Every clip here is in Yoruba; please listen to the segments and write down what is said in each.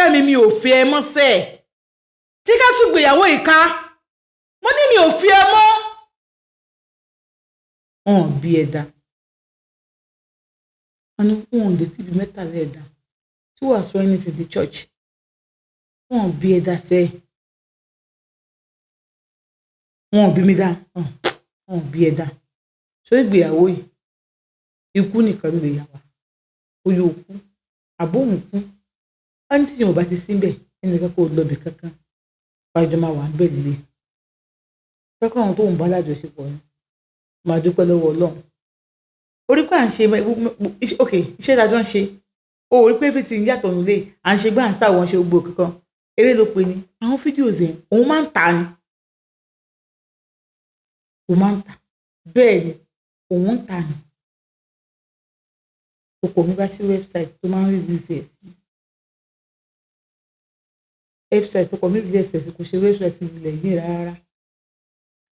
Fẹ́mi, mi ò fẹ́ ẹ mọ́ sẹ́ẹ̀. Jẹ́ ká tún gbéyàwó yìí ká. Mo ní mi ò fi ẹ mọ́. Wọn ò bí ẹ dá. Wọn ní wọn ò dé tíbi mẹ́tàlá ẹ̀dá tí wàá sọ anything in the church. Wọn ò bí ẹ dá sẹ́ẹ̀. Wọn ò bí mi dá. Wọn ò bí ẹ dá. Sórí ìgbéyàwó yìí, ikú nìkan ló lè yà wá. Ó yóò kú, àbó òun kú. Wọ́n ní tí ìyẹn ò bá ti síbẹ̀, ẹnìkan kò lọ ibì kankan. Wájú máa wà ń bẹ̀ líle. Tọ́kọ̀ àwọn tó ń bá lájọṣepọ̀ ni. Màá dúpẹ́ lọ́wọ́ Ọlọ́run. Orí pé à ń ṣe, ok, iṣẹ́ ìdájọ́ ń ṣe. O rí pé everything yàtọ̀ nílé. À ń ṣe gbá, à ń ṣàwọn ṣe gbogbo kankan. Eré ló pe ni. Àwọn videos yẹn, òun máa ń tà ni. Òun máa ń tà. Bẹ́ẹ̀ ni, òun ń tà ni. Ọkọ mi bá sí website tó máa ń release ẹ̀ sí. Website ọkọ mi release ẹ̀ sí kò ṣe website ilẹ̀ yìí rárá.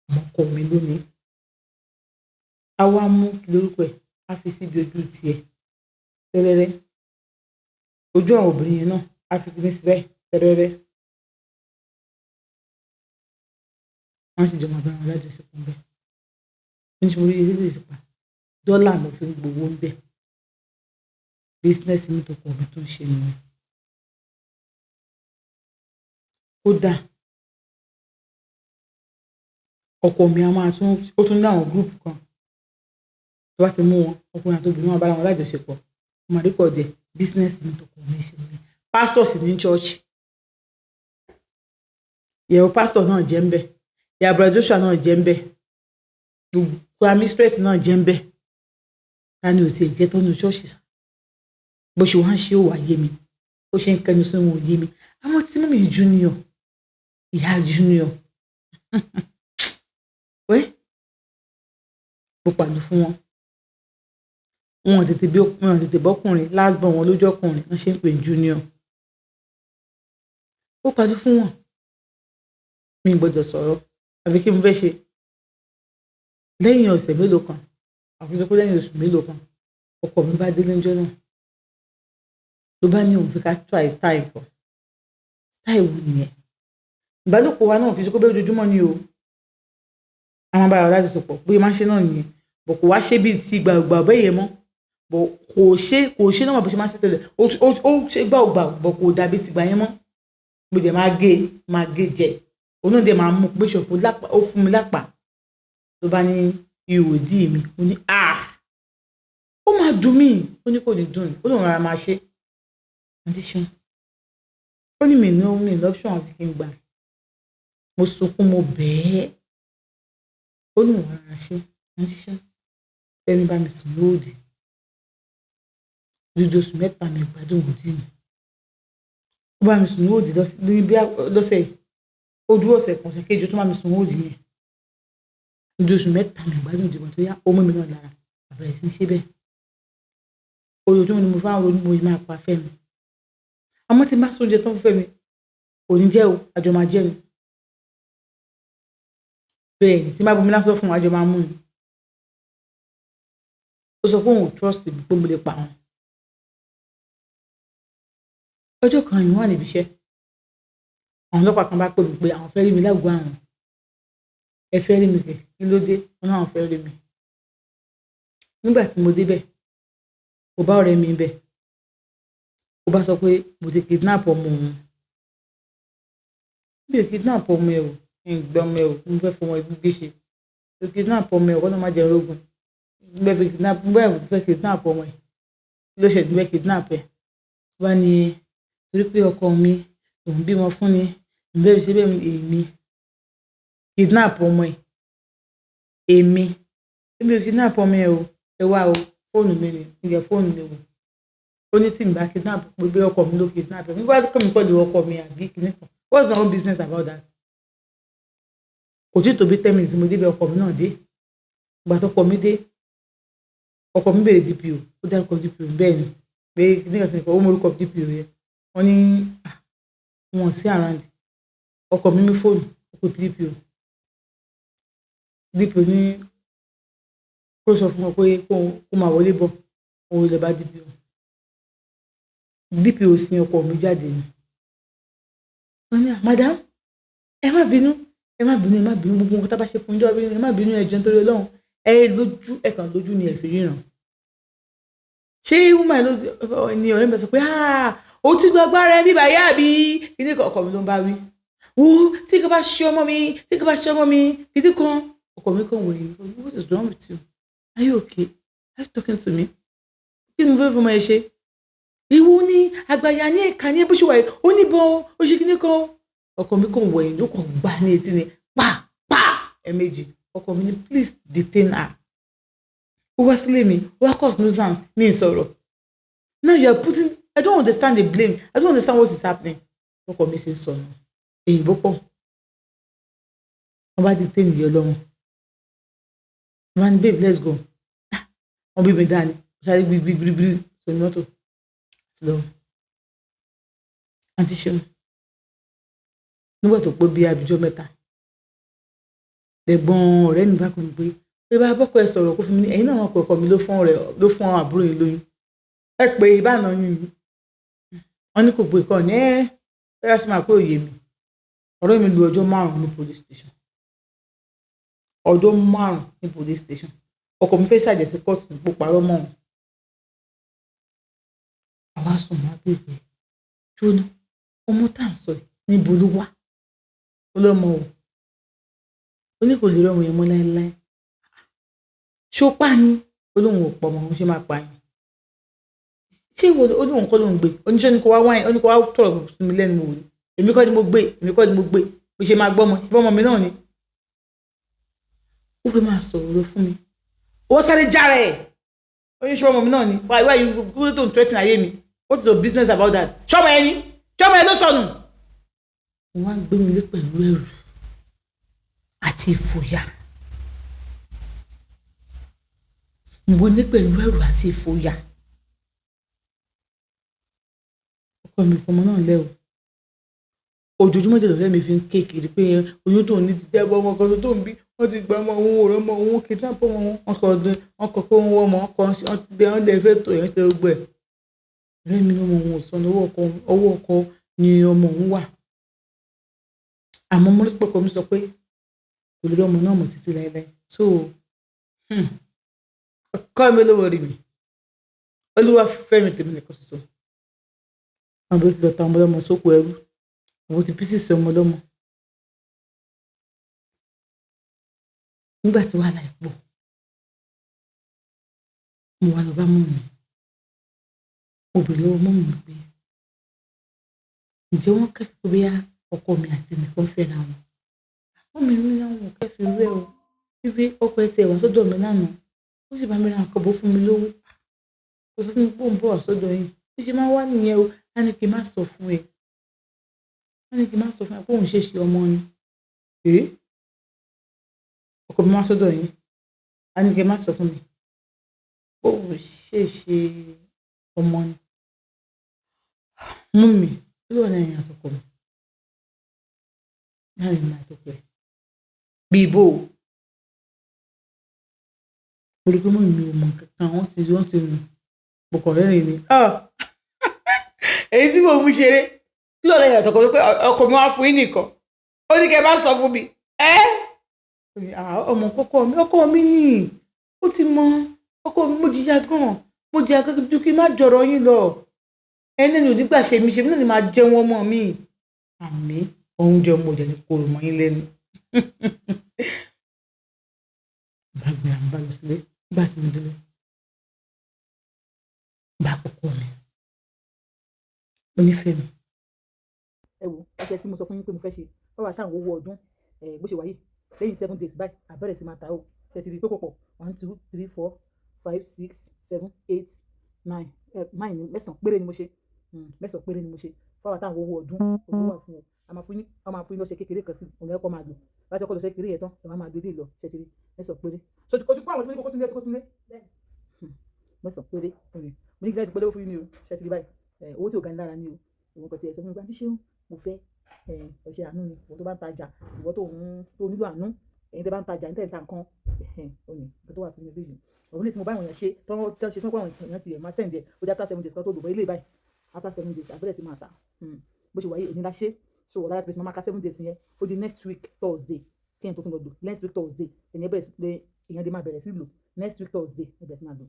Àmọ́ ọkọ mi ló ní. A wá mú kí lórúkọ ẹ̀, a fi síbi ojú tiẹ̀ tẹ́rẹ́rẹ́. Ojú àwọn obìnrin yẹn náà, a fi kíní síbẹ̀ tẹ́rẹ́rẹ́. Wọ́n sì jọ máa bá wọn lájọṣepọ̀ ńbẹ̀. Ní ṣe mo rí eré lè pa. Dọ́là ló fi ń gbowó ńbẹ̀. Business mi tó kọ mi tó ń ṣe nìyẹn. Kódà ọkọ mi a máa tún, ó tún ní àwọn group kan tó bá ti mú wọn, ọkùnrin àti obìnrin, wọn bá ara wọn lájọṣepọ̀. Mo máa record ẹ̀. Business mi tó kọ mi ṣe nìyẹn. Pastor sì ní church. Ìyàwó pastor náà jẹ́ ń bẹ̀. Ìyá Brother Joshua náà jẹ́ ń bẹ̀. Gbogbo mistress náà jẹ́ ń bẹ̀. Ta ni ò tiẹ̀ jẹ́ tán nínú church sá? Bó ṣe wá ń ṣe ó wá yé mi. Bó ṣe ń kẹnu sí wọn ò yé mi. Àwọn tí mummy Junior, ìyá Junior. Wẹ́, mo pàlú fún wọn. Wọn ò tètè bí, wọn ò tètè bọ́kùnrin, last born wọn lójú ọkùnrin, wọ́n ṣe ń pè ní Junior. Ó pàlú fún wọn. Mi ò gbọdọ̀ sọ̀rọ̀. Àbí kí mo fẹ́ ṣe? Lẹ́yìn ọ̀sẹ̀ mélòó kan, àbí sọ pé lẹ́yìn oṣù mélòó kan, ọkọ mi bá délé ńjọ́ náà. Ló bá ní òun fẹ́ ká try style kan. Style wo nìyẹn? Ìbálòpọ̀ wa náà kì í ṣe pé ojoojúmọ́ ni o. A máa ń bá ara wa lájọṣepọ̀, bóyá máa ń ṣe náà nìyẹn. But kò wá ṣe bí ti gbàgbà bẹ́ẹ̀ yẹn mọ́. But kò ṣe normal bó ṣe máa ń ṣe tẹ́lẹ̀. Ó ṣe gbàùgbàù, but kò dàbí ti ìgbà yẹn mọ́. Mo dẹ̀ máa gé jẹ. Òun náà dẹ̀ máa mú pé ṣọ̀pọ̀ lápá, ó fún mi lápá. Ló bá ní ihò ìdí mi. Mo ní, "Ah! Ó máa dùn mí." Ó ní kò ní dùn mí. Ó lóun rárá máa ṣe. Àǹtí Ṣeun. Ó ní mi ní option àfi kí n gbà. Mo sunkún, mo bẹ̀ ẹ́. Ó ní òun rárá ṣe. Àǹtí Ṣeun. Fẹ́mi bá mi sùn lóòdì. Odidi oṣù 3 mi ò gbádùn òdì mi. Ó bá mi sùn lóòdì lọ́sẹ̀ yìí. Ó dúró ọ̀sẹ̀ kan, ọ̀sẹ̀ kejì, ó tún bá mi sùn lóòdì yẹn. Odidi oṣù 3 mi ò gbádùn òdì mọ́ tó yá, ó mú mi náà lára. A bẹ̀rẹ̀ sí ní ṣe bẹ́ẹ̀. Ojoojúmọ́ ni mo fẹ́ ronú bí mo ṣe máa pa Fẹ́mi. Àmọ́ tí n bá se oúnjẹ tán fún Fẹ́mi, kò ní jẹ́ o, àjọ máa jẹ́ ni. Bẹ́ẹ̀ ni, tí n bá bu omi lásán fún un, àjọ máa mú ni. Ó sọ pé òun ò trust mi pé mo lè pa òun. Ọjọ́ kan èmi wà níbi iṣẹ́. Àwọn ọlọ́pàá kan bá pè mí pé àwọn fẹ́ rí mi lágọ̀ọ́ àwọn. Ẹ fẹ́ rí mi kẹ̀? Kí ló dé? Wọ́n ní àwọn fẹ́ rí mi. Nígbà tí mo dé bẹ̀, mo bá ọ̀rẹ́ mi ńbẹ̀. Ó bá sọ pé mo ti kidnap ọmọ òun. Mi ò kidnap ọmọ ẹ o. Mi ò gbé ọmọ ẹ o. Mo fẹ́ fọmọ gbígbé ṣe. Mi ò kidnap ọmọ ẹ o. K'Ọlọ́run má jẹ́ n rógun. Mo fẹ́ fi kidnap, mo fẹ́ kidnap ọmọ ẹ. Kí ló ṣẹlẹ̀ tí mo fẹ́ kidnap ẹ? Ó bá ní torí pé ọkọ mi òun bímọ fún ni. Mo fẹ́ fi ṣe bẹ́ẹ̀. Èmi kidnap ọmọ ẹ. Èmi. Èmi ò kidnap ọmọ ẹ o. Ẹ wá o, fóònù mi ni. Ǹjẹ́ fóònù mi wò. Ó ní tí n bá kidnap pé bí ọkọ mi ló kidnap ẹ. Nígbà tí kò mí pẹ̀lú ọkọ mi àbí kíní kan. What's my own business about that? Kò tí tó bí 10 minutes mo dé bí ọkọ mi náà dé. Ìgbà tó ọkọ mi dé, ọkọ mi béèrè DPO. Ó dárúkọ DPO bẹ́ẹ̀ ni. Pé kíní kan kíní kan, ó mọ orúkọ DPO yẹn. Wọ́n ní, ah, wọn ò sí around. Ọkọ mi mú fóònù, ó pe DPO. DPO ní kó sọ fún wọn pé kó máa wọlé bọ̀. Òun lè bá DPO. DPO sin ọkọ mi jáde ni. Wọ́n ní, "Madam, ẹ má bínú, ẹ má bínú, ẹ má bínú, gbogbo nǹkan tá a bá ṣe fún ìjọba, ẹ má bínú, ẹ jọ̀ọ́ nítorí Ọlọ́run. Ẹ lójú, ẹ kàn lójú ni ẹ fi ríran." Ṣé woman ló ní ọ̀rẹ́ mi sọ pé, "Ah, ó ti lo agbára ẹ bíbá yá àbí kíní kan?" Ọkọ mi ló ń bá wí. "Wo, tí kò bá ṣe ọmọ mi, tí kò bá ṣe ọmọ mi, kíní kan." Ọkọ mi kàn wòye, "What is wrong with you? Are you okay? Are you talking to me? Kí ni mo fẹ́ fọmọ ẹ ṣe? Ìwọ ní àgbàyà ní ẹ̀ka ní bó ṣe wà yìí, ó ní bọ́ ó ṣe kíní kan." Ọkọ mi kàn wẹ̀yìn, ló kàn gbá ní etí ni pa pa ẹ̀ẹ̀mejì. Ọkọ mi ní, "Please detain her. Ó wá sílé mi, ó wá cause nuisance, mi ì sọ̀rọ̀. Now you are putting, I don't understand the blame. I don't understand what is happening." Ọkọ mi ṣe ń sọnù. Èyìnbó pọ̀. Wọ́n bá detain ìyá ọlọ́run. Wọ́n bá ní, "Babe, let's go." Wọ́n bí mi dání. Sáré gbígbígbígbí sórí mọ́tò. Lọ. Àǹtí Ṣeun. Nígbà tó pé bí abijọ́ mẹ́ta, lẹ̀gbọ́n ọ̀rẹ́ mi bá pè mí pé bá bọ́kọ ẹ sọ̀rọ̀ kó fún mi ní ẹ̀yin náà, wọn pé ọkọ mi ló fún ọ̀rẹ́, ló fún àbúrò yìí lóyún. Ẹ pé ìbáná yín ni. Wọ́n ní kò gbé kọ́ ní ẹ́ ẹ́ ṣe máa pé òye mi. Ọ̀rẹ́ mi lu ọjọ́ 5 ní police station. Ọjọ́ 5 ní police station. Ọkọ mi fẹ́ ṣàjẹsí kóòtù ní píparọ́ mọ́ òun. Àwa sùn wá pé jóná, ọmọ tá à ń sọ yìí, níbo ló wà? Ó lọ́mọ o. Ó ní kò lè rí ọmọ yẹn mọ́ láéláé. Ṣó pa ni? Ó lóun ò pọ̀ ọmọ òun, ṣe máa pa yẹn. Ṣé ìwọ? Ó lóun kọ́ ló ń gbé. Oníṣẹ́ ní kó wá wáyé, ó ní kó wá tọ̀rọ̀ sí mi lẹ́nu wò ni. Èmi kọ́ ni mo gbé, èmi kọ́ ni mo gbé. Bó ṣe máa gbọ́mọ, ṣe bọ́mọ mi náà ni. Ó fẹ́ máa sọ̀rọ̀ lọ fún mi. Ó sáré jára ẹ̀. Ó ní ṣé ọmọ mi náà ni? Why you go to threaten ayé mi? What is your business about that? Ṣọ́mọ ẹ ni? Ṣọ́mọ ẹ ló sọnù? Mo wá ń gbé mi lé pẹ̀lú ẹ̀rù àti ìfòyà. Mo wọlé pẹ̀lú ẹ̀rù àti ìfòyà. Ọkọ mi fọmọ náà lẹ́ o. Ojoojúmọ́ jẹ́ lọ̀rẹ́ mi fi ń ké kiri pé oyún tó ní ti jábọ́, ọmọ kan tó ń bí, wọ́n ti gba ọmọ òun, ò rọ́mọ òun, kidnap ọmọ òun, wọ́n kọ ọdún, wọ́n kọ pé wọ́n wọ́ ọmọ, wọ́n kọ wọ́n lè fẹ́ tó ẹ̀ ń ṣe gbogbo ẹ̀. Ọ̀rẹ́ mi ní ọmọ òun ò sọnù, ọwọ́ ọkọ ni ọmọ òun wà. Àmọ́ mo rí pé ọkọ mi sọ pé kò lè rí ọmọ náà mọ́ títí láéláé. So, ọkọ mi olówó orí mi, Olúwa fẹ́mi tèmi nìkan ṣoṣo. Àwọn bí ó ti lọ ta ọmọ ọlọ́mọ sóko ẹrú, àwọn ti pieces ọmọ ọlọ́mọ. Nígbà tí wàhálà yìí pọ̀, mo wá lọ bá mummy mi. Mo bèrè lọ́wọ́ mummy mi pé ǹjẹ́ wọ́n kẹ́fìn pé bóyá ọkọ mi àti ẹnìkan fẹ́ra wọn. Mummy mi ní àwọn ò kẹ́fìn irú ẹ o. Wípé ọkọ ẹ ti ẹ̀ wá sọ́dọ̀ mi lánàá, ó sì bá mi ra nǹkan bó fún mi lówó. Kò sọ fún mi pé òun bọ̀ wá sọ́dọ̀ yín. Bí ṣe máa ń wá nìyẹn o. A ní kí n má sọ fún ẹ. A ní kí n má sọ fún ẹ pé òun ṣèṣe ọmọ ni. Èé! Ọkọ mi wá sọ́dọ̀ yín. A ní kí n má sọ fún mi pé òun ṣèṣe ọmọ ni. Mummy, kí ló wà láàrin àti ọkọ mi? Láàrin èmi àti ọkọ ẹ. Bí bó o. Mo rí pé mummy mi ò mọ̀ nǹkan, wọ́n ti nù. Mo kàn rẹ́rìn-ín ni. Ah! Èyí tí mo mú ṣeré. Kí ló wà láàrin àti ọkọ mi pé ọkọ mi wá fún yín nìkan. Ó ní kí ẹ má sọ fún mi. Ẹ́! Ó ní, "Ah, ọmọ ọkọ mi ni. Ó ti mọ ọkọ mi, mo jìyà gan. Mo jìyà gan ju kí n má jọ̀rọ̀ yín lọ. Ẹni ní onígbà ṣe mí ṣe mí náà ni màá jẹun ọmọ mi." Àmín. Oúnjẹ ọmọ ò jẹ́ ní korò mọ́ yín lẹ́nu. Bá gbéra, mo bá lọ sílé. Nígbà tí mo délé, bá ọkọ mi. Mo nífẹ̀ẹ́ mi. Ẹ wo ọṣẹ tí mo sọ fún yín pé mo fẹ́ ṣe. Báwa táwọn owó ọdún, bó ṣe wà yìí. Lẹ́yìn 7 days báyìí, a bẹ̀rẹ̀ sí máa ta ó. Ṣé ẹ ti rí pé kò pọ̀? 1, 2, 3, 4, 5, 6, 7, 8, 9. 9 mẹ́sàn-án péré ni mo ṣe. Mẹ́sàn-án péré ni mo ṣe. Fún àwa táwọn owó ọdún, owó wà fún o. A máa fún yín lọ́ṣẹ kékeré kan sí, òun lẹ kọ́ máa lò. Bá ti kọ́ lọ́ṣẹ kékeré yẹn tán, ẹ máa máa gbé dé lọ. Ṣé ẹ ti rí? Mẹ́sàn-án péré. So o ti kó àwọn tí mo ní kó sílé, kó sílé. Mẹ́sàn-án péré. Mo ní kí láti polówó fún yín ni o. Ṣé ẹ ti rí báyìí? Owó tí ò ga ni lára ni o. Ìwọ̀n kan tí ẹ sọ fún mi pé, "Àǹtí Ṣeun, mo fẹ́, ọṣẹ àánú ni." Ìwọ tó bá ń tajà, ìwọ tó ń, tó nílò àánú, ẹ̀yin tí ẹ bá ń tajà, ẹ̀yin tí ẹ̀ ń ta nǹkan, òní, nǹkan tó wà fún mi léyìí. Òun lè tí mo bá àwọn èèyàn ṣe, tí wọ́n ṣe fún àwọn èèyàn tí ẹ̀ máa send ẹ̀, ó jẹ́ after 7 days kan tó lò bọ́ ilé báyìí. After 7 days, a bẹ̀rẹ̀ sí máa ta. Bó ṣe wà yìí, òní la ṣe. So ọ̀la láti bẹ̀rẹ̀ sí máa ka 7 days yẹn. Ó di next week Thursday kí n tó tún lọ lò. Next week Thursday, èèyàn bẹ̀rẹ̀ sí pé èèyàn lè máa bẹ̀rẹ̀ sí lò. Next week Thursday, ẹ bẹ̀rẹ̀ sí máa lò.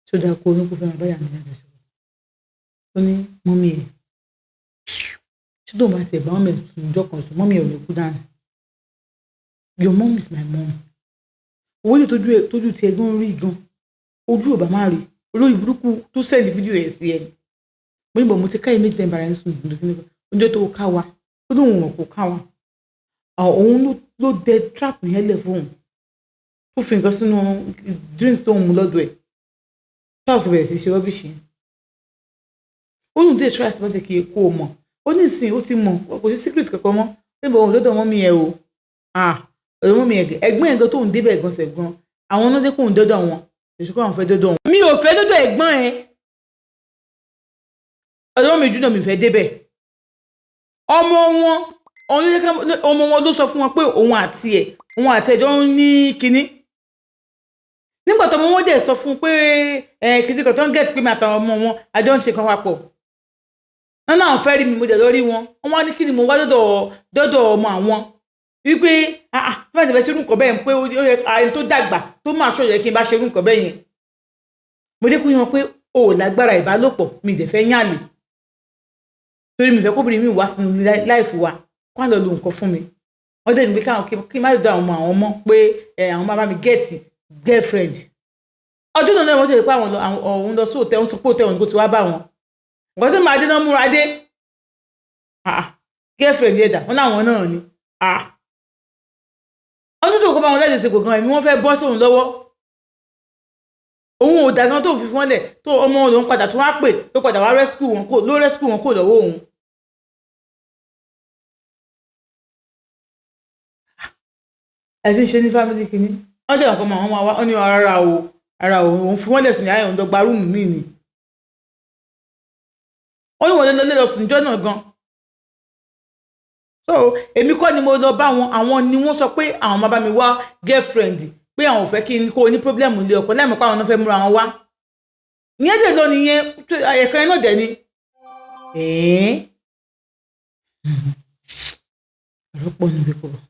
Ṣó dáa kó oyún kó fẹ́ máa báyà mi lájọṣepọ̀? Ó ní mummy ẹ̀, ṣé tóun bá tiẹ̀ bá mummy ẹ̀ sùn ọjọ́ kan sùn, mummy ẹ̀ ò ní kú dànù? Your mom is my mom. Owó tí tójú tiẹ̀ gan rí gan, ojú ò bá má rí olórí burúkú tó send fídíò ẹ̀ sí ẹ. Mo ní bọ̀, mo ti ká ẹ̀mí tẹ̀ bára ẹ̀ sùn dùn. Oúnjẹ tó ká wa, ó lóun ò kó ká wa, òun ló dẹ trap yẹn lẹ̀ fóun, tó fi nǹkan sínú drinks tó ń mu lọ́dọ̀ ẹ̀, táwọn fi bẹ̀rẹ̀ sí ṣe rubbish yẹn. Ó lóun dé try sí bá kí kó o mọ̀. Ó ní ìsìn ó ti mọ̀, kò sí secret kankan mọ́. Níbo òun lọ́dọ̀ mummy ẹ̀ o? Ah, ọ̀dọ̀ mummy ẹ̀, ẹ̀gbọ́n ẹ̀ gan tóun débẹ̀ gan sẹ̀ gan, àwọn náà jẹ́ kóun dọ́dọ̀ wọn. Èso kó àwọn fẹ́ dọ́dọ̀ wọn. Mi ò fẹ́ dọ́dọ̀ ẹ̀gbọ́n ẹ̀. Ọ̀dọ̀ mummy júnà, mi fẹ́ débẹ̀. Ọmọ wọn, òun ló jẹ́ ká ọmọ wọn ló sọ fún wọn pé òun àti ẹ̀ jọ ń ní kinní. Nígbà tó ọmọ wọn dẹ̀ sọ fún un pé ẹ kinní kan tó ń get pé mi àtàwọn ọmọ wọn àjọ ń ṣe kan papọ̀, wọn náà fẹ́ rí mi. Mo dẹ̀ lọ rí wọn. Wọn wá ní kí ni mo wá dọ́dọ̀ ọmọ àwọn, wípé ah ah, tí wọ́n ti fẹ́ ṣerú nǹkan bẹ́ẹ̀, pé ó yẹ ẹni tó dàgbà tó máa ṣọ́ yẹ kí n bá ṣerú nǹkan bẹ́ẹ̀ yẹn. Mo dé kó yan pé o ò lágbára ìbálòpọ̀, mi dẹ̀ fẹ́ yàn lè, torí mi fẹ́ kóbìnrin mi wá sínú life wa kó á lọ lo nǹkan fún mi. Wọ́n dẹ̀ ní pé káwọn kí n má dọ̀ àwọn ọmọ àwọn mọ́, pé ẹ àwọn máa bá mi get girlfriend. Ọdún náà wọ́n ṣe pé àwọn òun lọ sí hotel, wọ́n sọ pé hotel òun kò ti wá bá wọn. Nǹkan tí màá dé náà múra dé, girlfriend yẹn dà? Wọ́n láwọn náà ni. Ọdún tó kọ́ bá wọn lájọṣepọ̀ gan, ẹ̀mí wọ́n fẹ́ bọ́ sóun lọ́wọ́. Òun ò dàgbọ́n tó fi fún wọn lẹ̀ tó ọmọ òun padà tó wá pè, ló padà wá rescue wọn, ló rescue wọn kò lọ́wọ́ òun. Ẹ ti ń ṣe ní family kìíní, wọ́n jẹ́ nǹkan mọ̀, wọ́n máa wá. Wọ́n ní ara o, ara o, òun fi wọ́n lẹ̀ sùn ní ayé òun dọ́gba room míì ni. Wọ́n ní wọ́n lé lọ sùn níjọ́ náà gan. So èmi kọ́ ni mo lọ bá wọn, àwọn ni wọ́n sọ pé àwọn máa bá mi wá girlfriend, pé àwọn ò fẹ́ kí n kó ní problem ilé ọkọ láìmọ̀ pé àwọn náà fẹ́ múra wọn wá. Ìyẹn dẹ̀ lọ nìyẹn, ẹ̀kan náà dẹ̀ ni. Ọ̀rọ̀ pọ̀ níbi kò bọ̀.